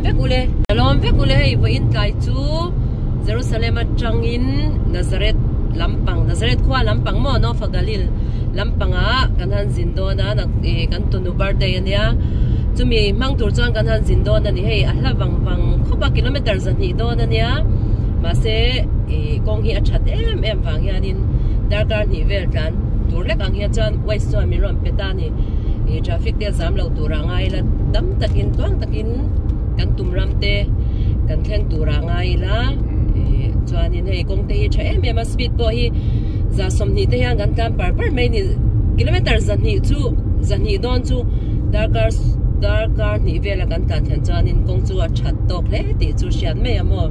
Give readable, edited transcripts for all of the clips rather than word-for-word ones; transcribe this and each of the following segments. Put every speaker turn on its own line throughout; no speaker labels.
vek ule. Shalom vek ule hei vawiin tlai chu Jerusalem atangin Nazareth lampang Nazareth khua lampang maw Nofa Galil lampangah kan han zin dawn a ih kan tunu birthday ania chumi hmang tur chuan kan han zin dawn a ni hei a hla vang vang khawp a kilometer zahnih dawn ania mahse ih kawng hi a that em em vang hianin darkar hnih vel tlan tur lek ang hian chuan waste chuan min rawn pe ta a ni. Ih traffic te a zam lo tur ah ngai ila tam takin tluang takin kan tum ram te kan thleng tur ah ngai ila ih chuanin hei kawng te hi tha em em a speed pawh hi za 20 te hian kan tlan par par mai a ni kilometer zahnih chu zahnih dawn chu darkar darkar hnih vela kan tlan thlen chuanin kawng chu a that tawk hle tih chu hriat mai a maw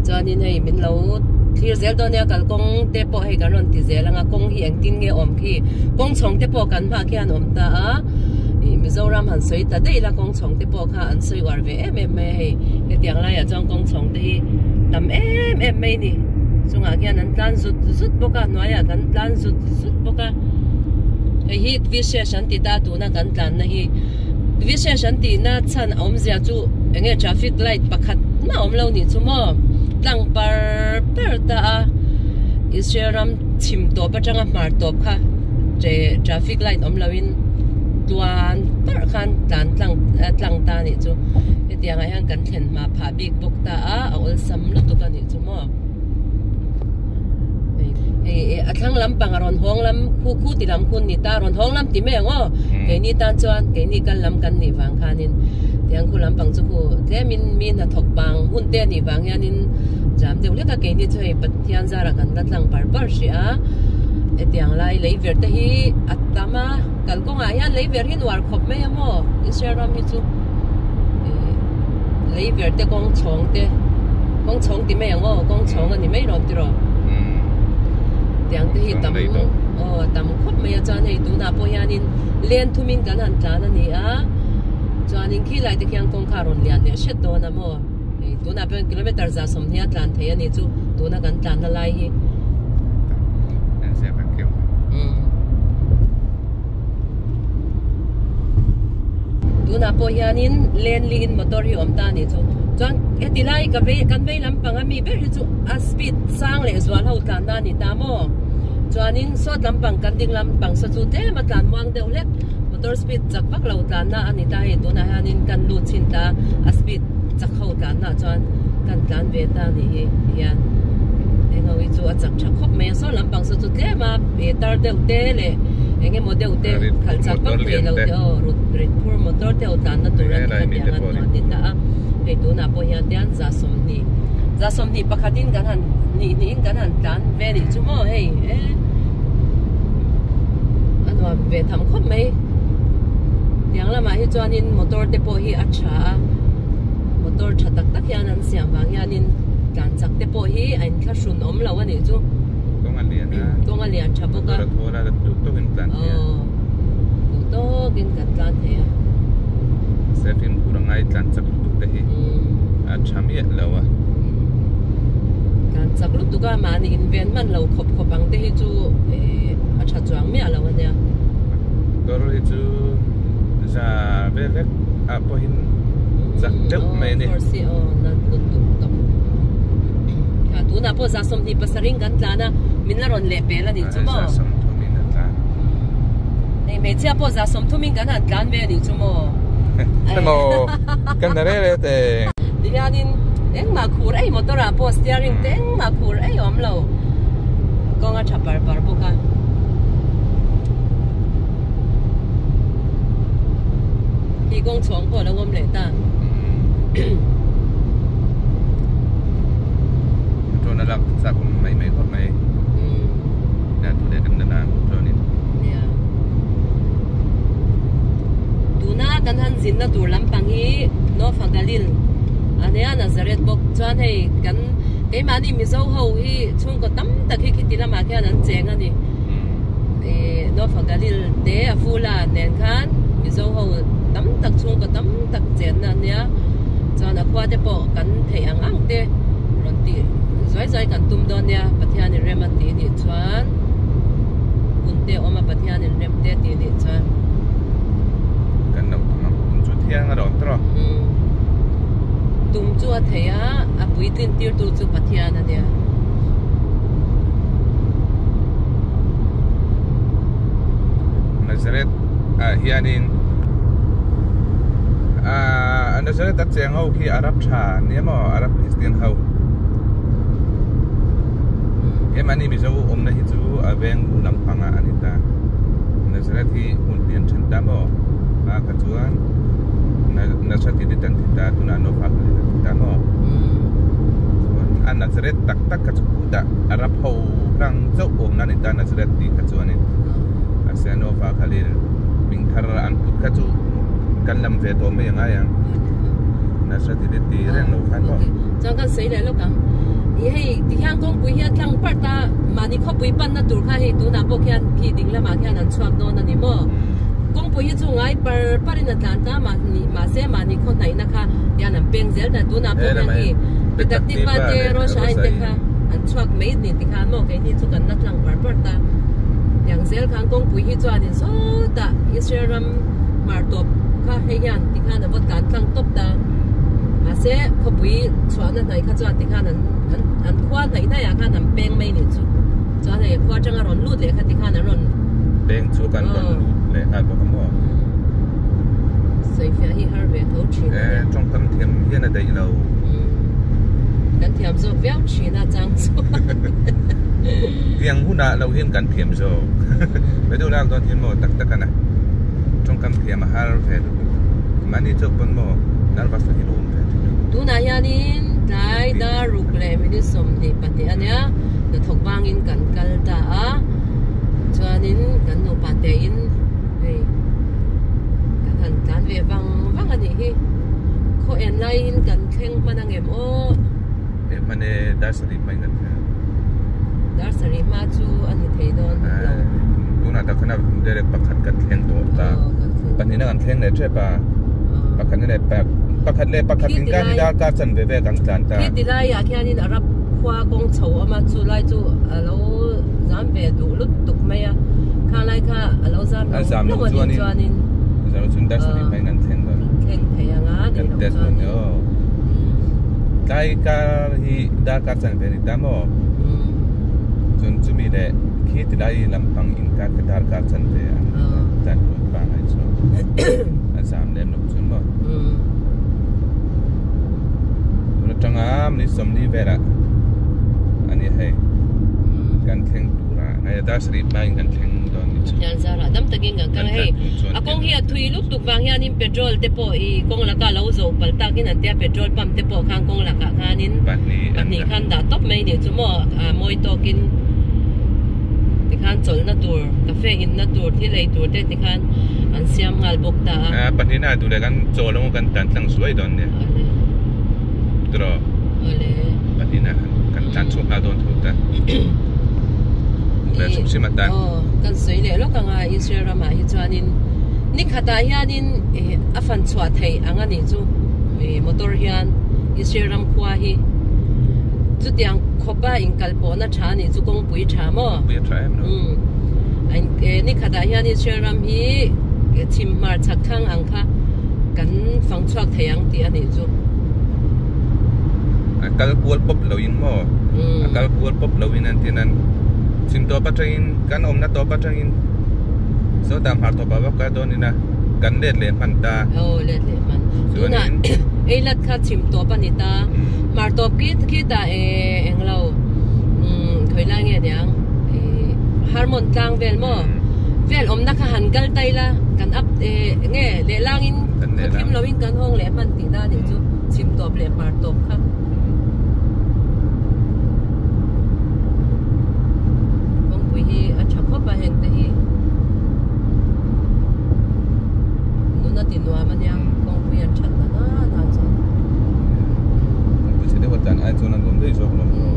chuanin hei min lo thlir zel dawn nia kalkawng te pawh hei kan rawn ti zel ang a kawng hi engtin nge awm khi. Kawng chhawng te pawh kan hmah khian awm ta a, ih Mizoram han sawi ta daih la kawng chhawng te pawh kha an sawi uar ve em em mai a hei, hetiang laiah chuan kawng chhawng te hi tam em em mai a ni, chungah khian an tlan zut zut bawk a, hnuaiah kan tlan zut zut bawk a, hei hi Tvishesh an ti ta tuna kan tlanna hi Tvishesh an tihna chhan a awmzia chu eng nge traffic light pakhat mah a awm lo nih chu maw tlang par par ta a Israel ram. Chhim tawp atanga hmar tawp kha traffic light awm loin tluan parh khan tlan tlang tlang ta anih chu hetiang ah hian kan thlen hma phah bik bawk ta a a awlsam lutuk anih chu maw hei a thlang lampang a rawn hawng lam khu khu ti lam khu ni ta rawn hawng lam ti mai ang aw keini tan chuan keini kal lam kan nih vang khanin tiang khu lampang chu khu tlemin mi hnathawk bang hun te anih vang hianin jam deuh hlek a keini chu hei Pathian zara kan la tlang par par hrih a, hetiang lai lei ver te hi a tam a, kalkawngah hian lei ver hi nuar khawp mai a maw Israel ram hi chu ih lei ver te kawng chhawng te kawng chhawng ti mai ang aw kawng chhawng a ni mai rawh tiraw tiang te hi tam aw a tam khawp mai a chuan hei tunah pawh hianin len thumin kan han tlan a ni a chuanin khilai te khian kawngkhar rawn lian leh hret dawn a maw. Hei tunah pawh hian kilometer 120 a tlan thei a ni chu tuna kan tlanna lai hi. Tunah pawh hianin lane li in motor hi awm ta a ni chu. Chuan heti lai ka vei kan vei lampang a mi ber hi chu a speed sang leh zual ho tlanna a ni ta maw. Chuanin sawt lampang kan ding lampang saw chu tlem a tlan muang deuh hlek motor speed chak vak lo tlanna a ni ta hei tunah hianin kan lut chhin ta a speed chak ho tlanna chuan kan tlan ve ta nih hi tihian eng ho hi chu a chak tha khawp mai a saw lampang saw chu tlem a eh tar deuh te leh eng emaw deuh te khalh chak vak thei lo te aw rut rit phur motor te ho tlanna tur a ti kha tiang a ti ta a hei tunah pawh hian tian 120 121 in kan han hnih hnih in kan han tlan ve nih chu maw hei eh a nuam ve tham khawp mai tiang lamah hi chuanin motor te pawh hi a tha a motor tha tak tak hian an siam vang hianin tlan chak te pawh hi a inthlahrun awm lo a nih chu
kawng a lian a
kawng a lian tha bawk a
motor a thawl a duh tawkin tlan thei a
aw duh tawkin kan tlan thei a
se fimkhur a ngai tlan chak lutuk te hi a tha miah lo a
tlan chak lutuk a mahni inven hman lo khawp khawp ang te hi chu eh a tha chuang miah lo a nia
motor hi chu za vel vek ah pawhin chak deuh mai a ni.
Tunah pawh 27 kan tlan a, min la rawn leh pel a nih chu maw?
30 in a tlan.
Hei hmeichhia pawh 30 in kan han tlan ve a nih chu maw?
Hello, kan na reh reh te.
Tihianin engmah khur ei motor ah pawh steering te engmah khur ei awm lo. Kawng a tha par par bawk a. Hi kawng chhawng pawh a lo awm leh ta.
Drone a lak chak awm mai mai khawp mai. Nia tu leh kan la nan drone in.
Nia. Tuna kan han zinna tur lampang hi North Galil ania Nazareth bawk chuan hei kan keimahni Mizo ho hi chhungkaw tam tak hi khiti lamah khian an cheng a ni. Ih North Galil te a fula nen khan Mizo ho tam tak chhungkaw tam tak chenna ania chuan a khua te pawh kan theih ang ang te rawn tih zuai zuai kan tum dawn nia Pathian in rem a tih nih chuan hun te awm a Pathian in rem te tih nih chuan
kan lo tum ang hun chu thiang a rawn tawh.
Tum chu a thei a, a puitlin tirtu chu Pathian a nia.
Nazareth ah hianin ah Nazareth a cheng ho khi Arab tha an nia maw Arab Christian ho keimahni Mizo awmna hi chu a veng lampang ah a ni ta Nazareth hi hmun pian then ta maw a kha chuan Nazareth hi tan thi ta tunah Nofa kha an ti ta maw chuan a Nazareth tak tak kha chu khutah Arab ho hlang chauh awmna a ni ta Nazareth tih kha chuanin mahse Nofa Khalil hming thar an put kha chu kan lam ve tawh mai a ngai ang Nazareth hi ti reng lo khan maw.
Chuan kan sawi leh lawk ang ih hei ti hian kawngpui hi a tlang part a mahni khawpui panna tur kha hei tunah pawh khian khi ding lamah khian an chhuak dawn a ni maw. Kawngpui hi chu ngai par par in a tlan ta mahni mahse mahni khaw hnaihna kha hian an peng zel ta tunah pawh hian khi Petak Tikva te Rosh Ain te kha an chhuak mai ni ti khan maw keini chu kan la tlang par par ta tiang zel khan kawngpui hi chuanin sawtah Israel ram hmar tawp kha hei hian ti khan a va tlan tlang tawp ta mahse khawpui chhuahna hnaih kha chuan ti khan an an an khua hnaih hnaih ah khan an peng mai ni chu chuan hei khua atanga rawn lut leh kha ti khan an rawn
Peng chu kan rawn lut leh nghal bawk a maw?
Sawifiah hi har ve tho thin a nia.
Tawngkam thiam hian a daih lo.
Kan thiam zawk viau thin a chang chuan.
Tiang hunah lo hian kan thiam zawk. Vedio lak dawn hian maw tak tak a na. Tawngkam thiam a har ve lutuk. Mahni chauh pawn maw nervous na hi lo awm ve thin a.
Tunah hianin tlai dar ruk leh minute 22 a nia. Hnathawk bangin kan kal ta a. Chuanin kan nupa tein hei kan han tlan ve vang vang a nih hi. Khaw en laiin kan thleng hman angem aw.
He hman e dar sarih hma in kan thleng.
Dar sarih hma chu a ni thei dawn lo.
Tunah tak khan a direct pakhat kan thleng tawh ta. Pahnihna kan thleng leh tep a. Pakhatna leh pakhat leh pakhat in kar hi dar kar chan ve ve kan tlan ta.
Khi ti laiah khianin Arab khua kawng chho awm a chu lai chu a lo zam ve duh lut tuk mai a khang lai kha a lo zam lo hlauh a nih chuanin
zam chuan dar sarih hmai in an thleng dawn
an thleng thei ang a nih loh chuanin
tlai kar hi dar kar chan ve a ni ta maw chuan chumi leh khi ti lai lampang in kar kha dar kar chan ve a ni ta tlan pangai chu a zam lem loh chuan maw. Tun atanga minute 40 velah a ni hei kan thleng tur a hei dar sarih hmain kan thleng dawn ni chu.
Pathian zarah dam takin kan kal a hei a kawng hi a thui lup tuk vang hianin petrol te pawh i kawng laka lo zo pal takin an tia petrol pump te pawh khan kawng lakah khanin pahnih khan dah tawp mai ni chu maw a mawi tawkin tikhan chawlhna tur cafe inna tur thil ei tur te tikhan an siam nghal bawk ta a.
A pahnihna duh leh kan chaw lo kan tan tlang zuai dawn nia.
Awle.
Tiraw?
Awle.
Pahnihna kan tlan chhuak nghal dawn tho ta. Duh leh hrim hrim atan.
Aw, kan sawi leh lawk anga Israel ramah hi chuanin ni khatah hianin a fan chhuah theih ang a nih chu motor hian Israel ram khua hi chutiang khawpa inkalpawhna tha a nih chu kawngpui tha maw?
Kawngpui a tha em lo.
Ni khatah hian Israel ram hi chhim hmar chhak thlang ang kha kan fang chhuak thei ang tih a nih chu.
A kal kual pawp lo in maw? A kal kual pawp lo in an tin an chhim tawp atangin kan awmna tawp atangin sawtah hmar tawp ah vak a dawn ina kan let leh hman ta.
Aw let leh hman. Tunah Eilat kha chhim tawp a ni ta. Hmar tawp khi khitah englo khawi lai nge niang Harmon tlang vel maw vel awmna kha han kal ta ila kan up nge lehlangin khaw thim loin kan hawng leh hman tihna a nih chu chhim tawp leh hmar tawp kha. Kawngpui hi a tha khawp a heng te hi nuna ti nuam a nia kawngpui an that na na chuan.
Kawngpui chhe deuh atan ai chuan a nuam daih zawk lo maw.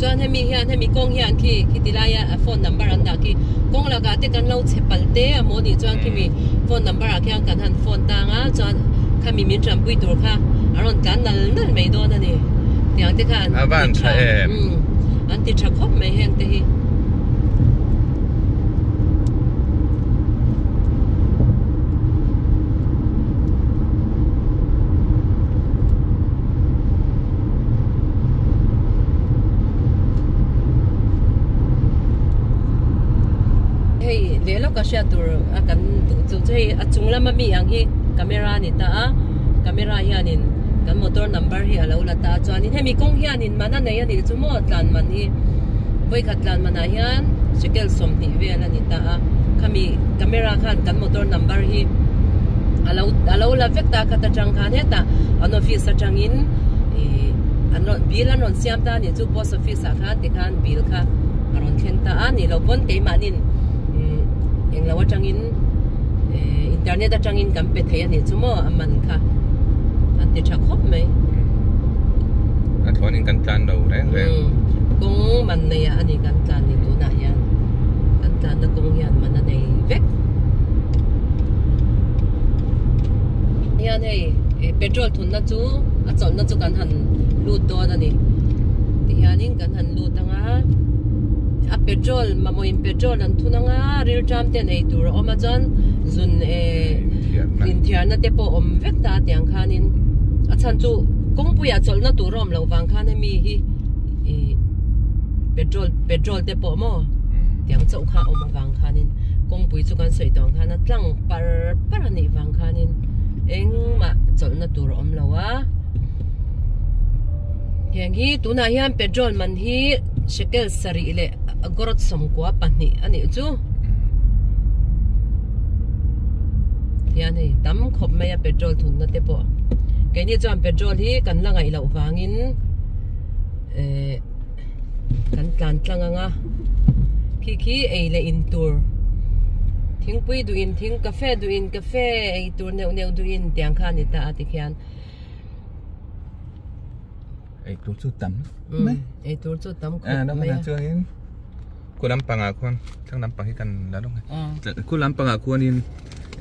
Chuan hemi hian hemi kawng hian khi khiti laia a phone number an dah khi kawng lakah te kan lo chhe palh te a maw nih chuan khimi phone number ah khian kan han phone tang a chuan khami min tanpui tur kha a rawn tlan nal nal mai dawn a ni tiang te kha an ti tha umm an ti tha khawp mai heng te hi. Hei leh lawk a hriat tur a kan duh chu chu hei a chung lama mi ang hi camera a ni ta a camera hianin kan motor number hi a lo la ta a chuanin hemi kawng hianin man a nei a nih chu maw tlan man hi vawikhat tlan manah hian shekel 20 vel a ni ta a khami camera khan kan motor number hi a lo a lo la vek ta khat atang khan hetah an office atangin ih an rawn bill an rawn siam ta a nih chu post office ah khan tikhan bill kha a rawn thleng ta a ni lo pawn keimahnin umm englo atangin eh internet atangin kan pe thei a nih chu maw a man kha an ti tha khawp mai.
A thlawnin kan tlan lo reng reng.
Umm kawng man nei ah a ni kan tlan ni tunah hian kan tlanna kawng hian man a nei vek. Hian hei petrol thunna chu a chawlhna chu kan han lut dawn a ni tihianin kan han lut ang a a petrol mamawhin petrol an thun ang a rilṭam ten ei tur a awm a chuan zun eh inthiarna te pawh awm vek ta tiang khanin a chhan chu kawngpuiah chawlhna tur a awm loh vang khan hemi hi ih petrol petrol te pawh maw tiang chauh kha a awm avang khanin kawngpui chu kan sawi tawh ang khan a tlang par par a nih vang khanin engmah chawlhna tur a awm lo a heng hi tunah hian petrol man hi shekel sarih leh gorawt sawmkua pahnih a nih chu hian hei tam khawp mai a petrol thunna te pawh keini chuan petrol hi kan la ngaih loh vangin eh kan tlan tlang ang a khi khi ei leh in tur thingpui duh in thing cafe duh in cafe ei tur neuh neuh duh in tiang kha a ni ta a tikhian
ei tur chu tam mai
ei tur chu tam khawp mai a
chuanin khu lampangah khuan thlang lampang hi kan la lawng e khu lampangah khuanin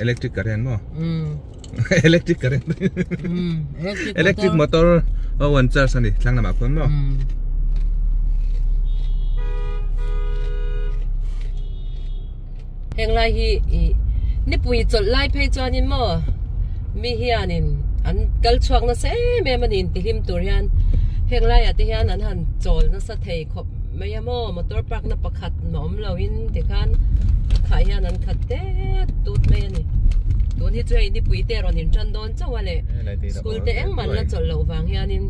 electric current maw electric current electric motor ho an charge a ni thlang lamah khuan maw
heng lai hi ih nipui chawlh lai phei chuanin maw mi hianin an kal chhuak nasa em em a ni intihlim tur hian heng laiah te hian an han chawl nasa thei khawp mai a maw motor park na pakhat a awm lo in tikhan a khah hian an khat tet tut mai a ni tun hi chu hei nipui te rawn in tan dawn chauh a leh school te engmah an la chawlh loh vang hianin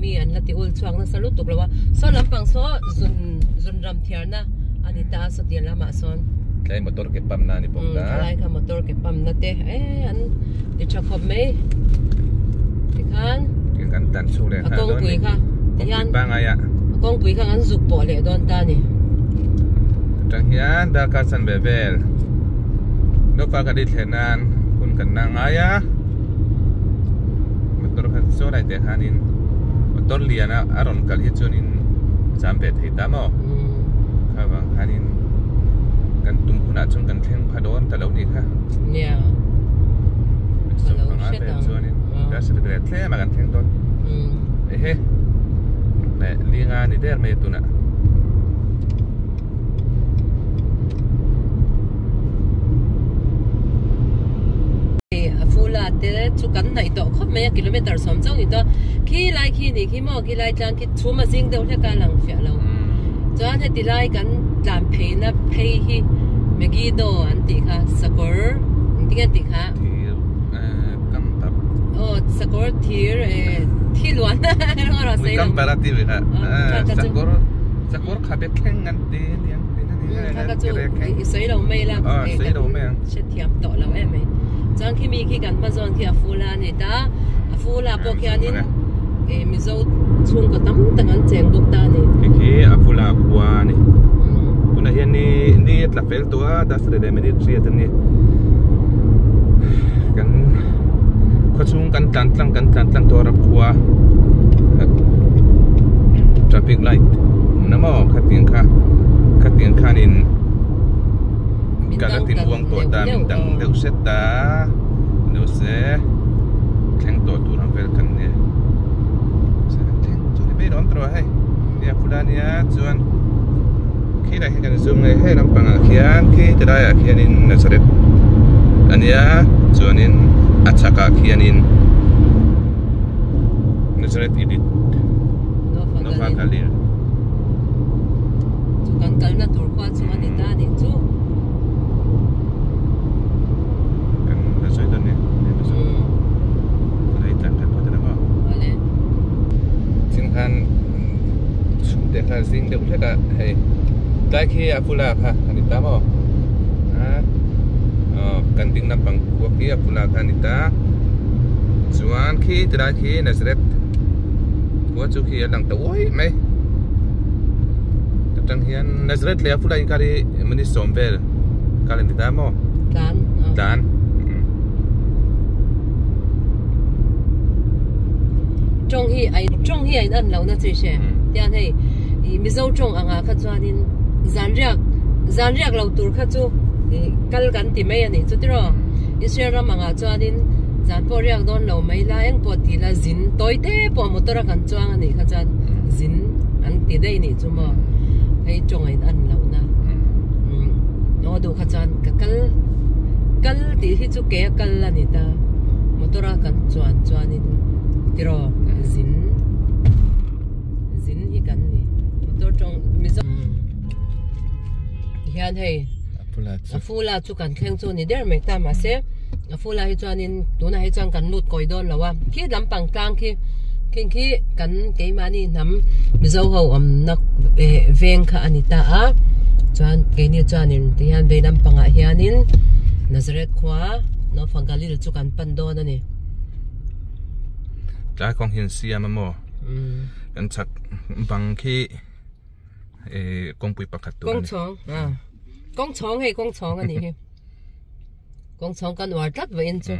mi an la ti ul chhuak nasa lutuk lo a saw lampang saw zun zun ram thiarna a ni ta a sawti lamah sawn
tlai motor ke pump na a ni bawk ta
thlai kha motor ke pump na te eh an ti tha khawp mai tikhan
kan tan chhuk leh
a kawngpui kha
kawngpui pangai a
a kawngpui kha kan zuk pawh leh dawn ta a ni
atang hian darkar chanve vel Nopa ka ri thlen nan hun kan la ngai a motor kha saw lai te khanin motor lian a a rawn kal hi chuanin a cham ve thei ta maw kha vang khanin kan tum hunah chuan kan thleng pha dawn ta lo ni kha
nia
sawm panga vel chuanin darkar tlem a kan thleng dawn ehe leh linga ni der mai tunah.
A fula te chu kan hnaih tawh khawp mai a kilometer sawm chauh ni tawh khi lai khi ni khi maw khi lai tlang khi chhum a zing deuh hlek a lang fiah lo chuan heti lai kan tlan phei na phei hi Megiddo an tih kha sakawr engtin nge an tih kha aw sakawr thir eh thi luan
sakawr Sakawr kha be thleng an ti aniang tin a ni
a kha chu i sawi lo mai la
sawi lo mai ang
hrethiam tawh lo em mai chuan khi mi khi kan hma zawn khi a ful a ni ta a ful ah pawh khianin mizo chhungkaw tam tak an cheng bawk ta a ni
khi khi a ful ah khua a ni tunah hian ni ni a tla fel tawh a dasarih leh minute riat a ni kan khawchhung kan tlan tlang kan tlan tlang tawh a ram khua traffic light. awmna maw khatiang kha khatiang khanin kan a tin uang tawh ta min dang deuh hret ta lo se thleng tawh tur ang vel kan nia thleng chu ni mai lawm tawh hei nia phula nia chuan khi lai hi kan zoom nge hei lampangah khian khi ti laiah khianin Nazareth a nia chuanin a chhakah khianin Nazareth Edit Nova Galil
Chu kan kalna tur khua chu a ni ta a nih chu.
Kan la sawi dawn nia Lei tlan khat pawh ta lo maw?
Awle.
Ching khan chhungte kha zing deuh hlek a hei tlai khi a pula kha a ni ta maw? A kan ding lampang khua khi a pula kha a ni ta chuan khi tilai khi Nazareth khua chu khi a lang ta uai mai atang hian Nazareth leh a pula inkar hi minute sawm vel kal a ni ta maw?
Tlan.
Tlan.
Tawng hi a tawng hi a in an lohna chu i hre. Tian hei ih Mizo tawng angah kha chuanin zan riak zan riak lo tur kha chu ih kal kan ti mai a nih chu tiraw. Israel ram angah chuanin zan pawh riak dawn lo mai la eng pawh ti la zin tawi te pawh motor a kan chuang a nih kha chuan zin an ti daih nih chu maw. Hei tawng a in an lohna. Aw duh kha chuan ka kal kal tih hi chu ke a kal a ni ta motor a kan chuan chuanin tiraw zin zin hi kan ni motor tawng mizo hian hei a fula chu kan thleng chu ni der mai ta mahse a fula hi chuanin tunah hi chuan kan lut kawi dawn lo a khi lampang tlang khi khing khi kan keimahni hnam mizo ho awmna eh veng kha a ni ta a chuan keini chuanin tihian vei lampangah hianin Nazareth khua Nofa Galil chu kan pan dawn a ni.
Tlai kawng hi an siam a maw kan chhak bang khi eh kawngpui pakhat tur a ni.
Kawng chhawng a kawng chhawng hei kawng chhawng a nih hi. Kawng chhawng kan uar tlat vawiin chu.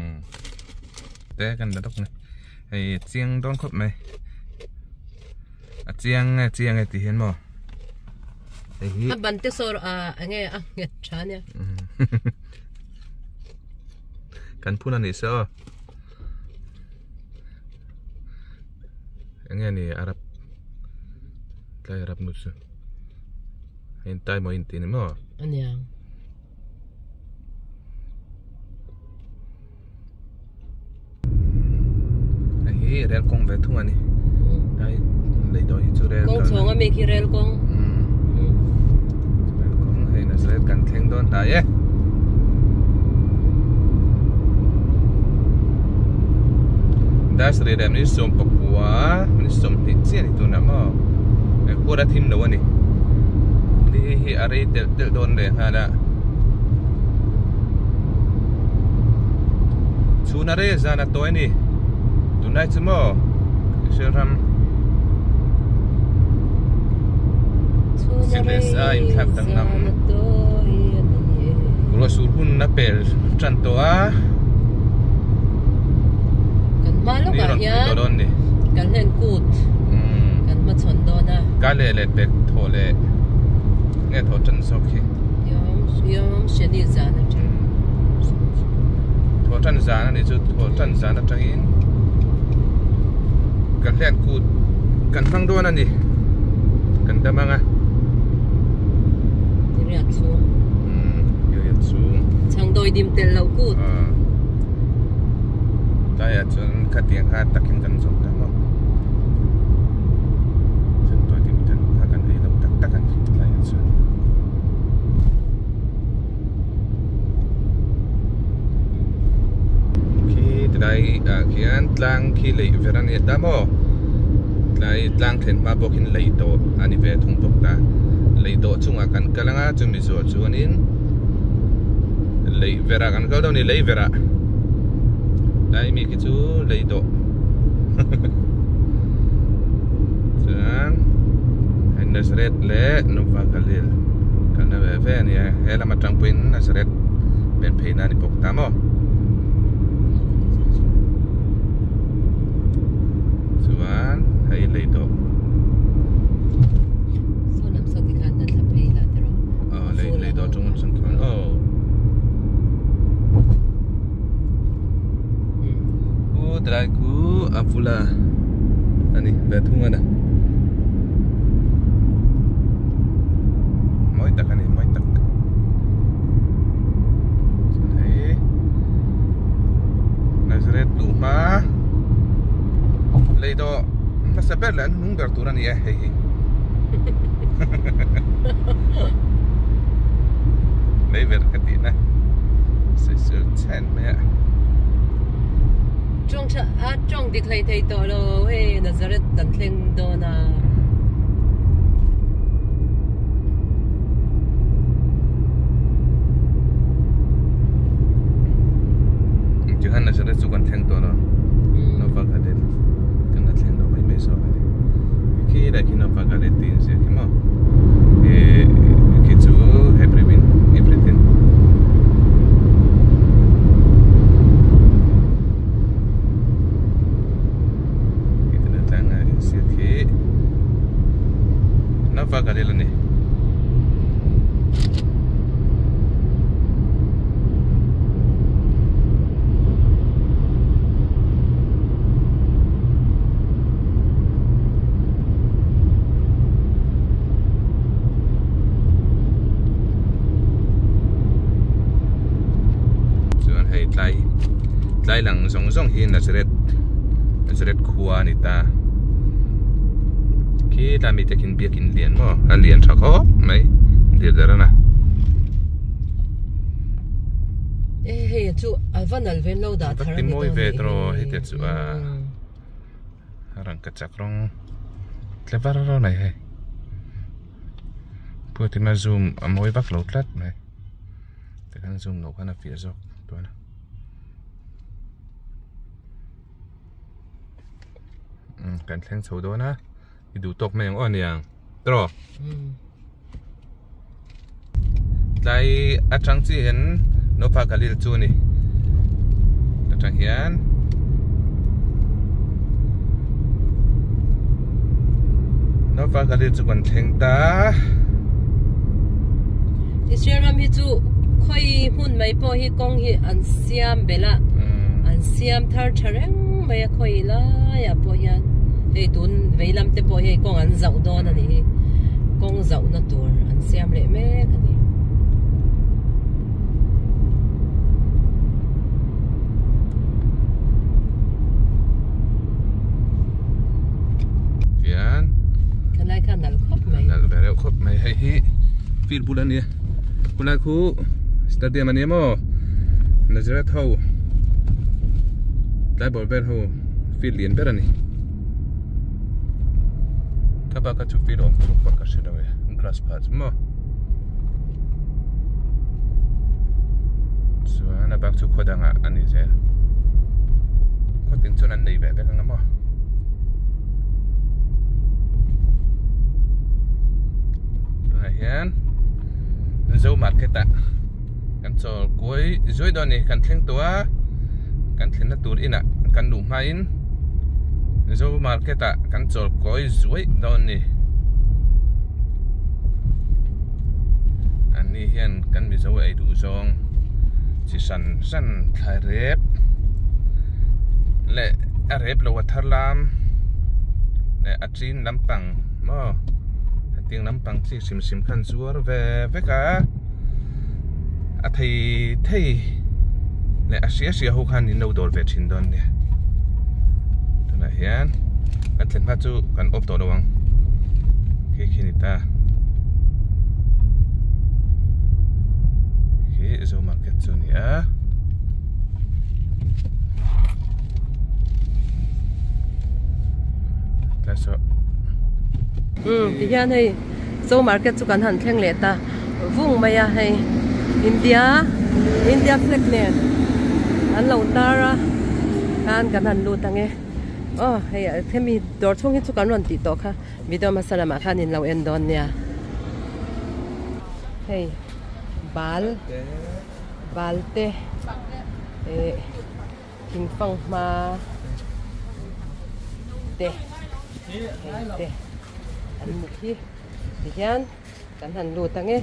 Te kan la dawk ni. Hei chiang dawn khawp mai. A chiang nge chiang nge tih hian maw. Hei hi.
A ban te saw a enge a nghet tha ania.
Kan phun a nih se aw. Enge ni Arab tlai Arab nu chu. Hei tai maw in tih ni maw.
Ania.
Hei hi rel kawng ve thung a ni tlai lei dawn hi chu rel
kawng chhawng ami khi rel kawng
rel kawng hei Nazareth kan thleng dawn hnai e Dasri leh minute sawm pakua minute sawmhnih chiah a ni tunah maw khuar a thim lo a ni. Ni hi a rei telh telh dawn leh nghal a. Chhun a rei zan a tawi a ni. Tunlai chu maw Israel ram sik leh sa inthlak danglam ruah sur hun a pel tan tawh a.
Kan hma lawkah hian kan hlen kut. Kan hmachhawn dawn a.
Ka leh leh pek thaw leh nge thaw tan zawk hi.
Yom yom shani zan atang.
Thaw tan zan ani chu thaw tan zan atangin kan hlian kut kan hmang dawn ani kan dam anga.
Riat chhung.
Riat chhung.
Changdawi dim tel lo kut.
Tlaiah chuan khatiang kha takin kan zawk ta maw. Changdawi dim tel kha kan ei lo tak tak a ni tlaiah chuan. Khi tilai ah khian tlang khi leih ver a ni ta maw. Tlai tlang thlen hma pawh khian lei tawh a ni ve thung bawk ta. Lei tawh chungah kan kal anga chumi zawh chuanin Lei verah kan kal dawn a ni lei verah tlai mi khi chu lei dawh chuan hei Nazareth leh Nova Galil kalna ve ve a ni a he lam atang pawhin Nazareth pen phei na a ni bawk ta maw chuan hei lei dawh. bula ani ve thung a na mawi tak ani mawi tak chuan hei Nazareth luh hma lei dawh hmasa ber leh an hnung ber tur ani e hei hi lei ber ka tih na sawisel chhen mai a.
Tawng tha a tawng dik hlei thei tawh lo hei Nazareth kan thleng dawn a.
Tikhan Nazareth chu kan thleng tawh lo Nova Galil kan la thleng lo mai mai zawk a ni. Khi lai khi Nova Galil tih in ziah khi maw ih khi chu Hebrew in Hebrew in. Nova Galil a ni. Chuan hei tlai tlai lang zawng zawng hi Nazareth Nazareth khua a ni ta khi tlai mite khin biakin lian maw a lian tha khawp mai dir der a na.
E hei chu a va nal ven lo dah thar a ni
dawn nih hi hei te chu a rangkachak rawng tle var mai hei. Puatina zoom a mawi vak lo tlat mai tikhan zoom loh khan a fiah zawk dawn a umm kan thleng chho dawn a i duh tawk mai ang aw aniang tawh tlai atang chiah hian Nopa Galil chu a ni atang hian. Nova Galil chu kan thleng ta.
Israel ram hi chu khawi hmun mai pawh hi kawng hi an siam belh a, an siam thar tha reng mai a khawi laiah pawh hian hei tun vei lam te pawh hi hei kawng an zauh dawn a nih hi, kawng zauhna tur an siam leh mek a ni.
Tian
Khalai kha nalh khawp mai.
Nalh ve reuh khawp mai hei hi field bul a nia khulai khu stadium a nia maw Nazareth ho tlai ball vel ho field lian ber a ni ka bak a chu field awm chu ka hre lo e grass phah chu maw. Chuan a bak chu khaw dangah a ni zel khaw tin chuan an nei ve vek ang maw tunah hian Zo market ah kan chawl kuai zuai dawn a ni kan thleng tawh a kan thlenna tur inah kan luh hmain Zo market ah kan chawl kawi zuai dawn a ni. An ni hian kan Mizo ei duh zawng chi hran hran thlai rep leh a rep lo a thar lam leh a chin lampang maw hetiang lampang chi hrim hrim khan zuar ve vek a a thei thei leh a hria hria ho khan in lo dawr ve thin dawn nia tunah hian kan thlen hma chu kan awp tawh lo ang khi khi ni ta khi zo market chu ni a tlai saw
um ti hian hei zo market chu kan han thleng leh ta vung mai a hei India India flag nen an lo tar a khan kan han lut ang e. Aw hei hemi dawr chhung hi chu kan rawn tih tawh kha video hmasa lamah khan in lo en dawn nia hei bal bal te eh thing fanghma te hei te an ni khi tihian kan han lut ang e.